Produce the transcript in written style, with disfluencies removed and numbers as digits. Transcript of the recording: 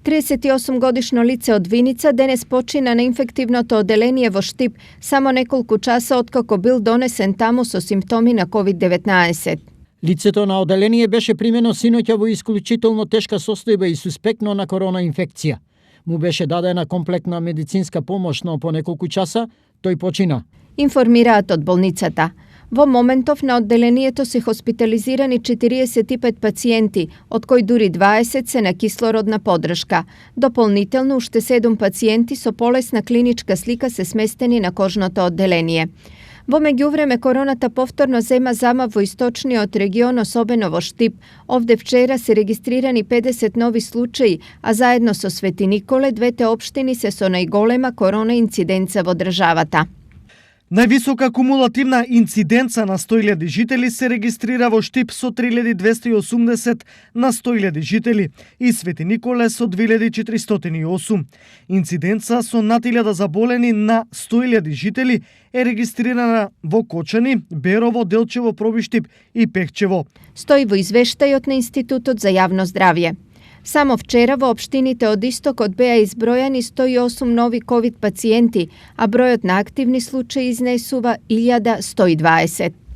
38-годишно лице од Виница денес почина на инфективното оделение во Штип само неколку часа откако бил донесен таму со симптоми на COVID-19. Лицето на оделение беше примено синоќа во исклучително тешка состојба и суспектно на корона инфекција. Му беше дадена комплетна медицинска помош, но по неколку часа тој почина. Информираат од болницата. Во моментов на одделението се хоспитализирани 45 пациенти, од кои дури 20 се на кислородна поддршка. Дополнително уште 7 пациенти со полесна клиничка слика се сместени на кожното одделение. Во меѓувреме короната повторно зема замав во источниот регион, особено во Штип. Овде вчера се регистрирани 50 нови случаи, а заедно со Свети Николе двете општини се со најголема корона инциденца во државата. Највисока кумулативна инциденца на 100.000 жители се регистрира во Штип со 3.280 на 100.000 жители и Свети Николе со 2.408. Инциденца со над 1000 заболени на 100.000 жители е регистрирана во Кочани, Берово, Делчево, Пробиштип и Пехчево. Стои во извештајот на Институтот за јавно здравје. Само вчера во општините од истокот беа избројани 108 нови ковид пациенти, а бројот на активни случаи изнесува 1120.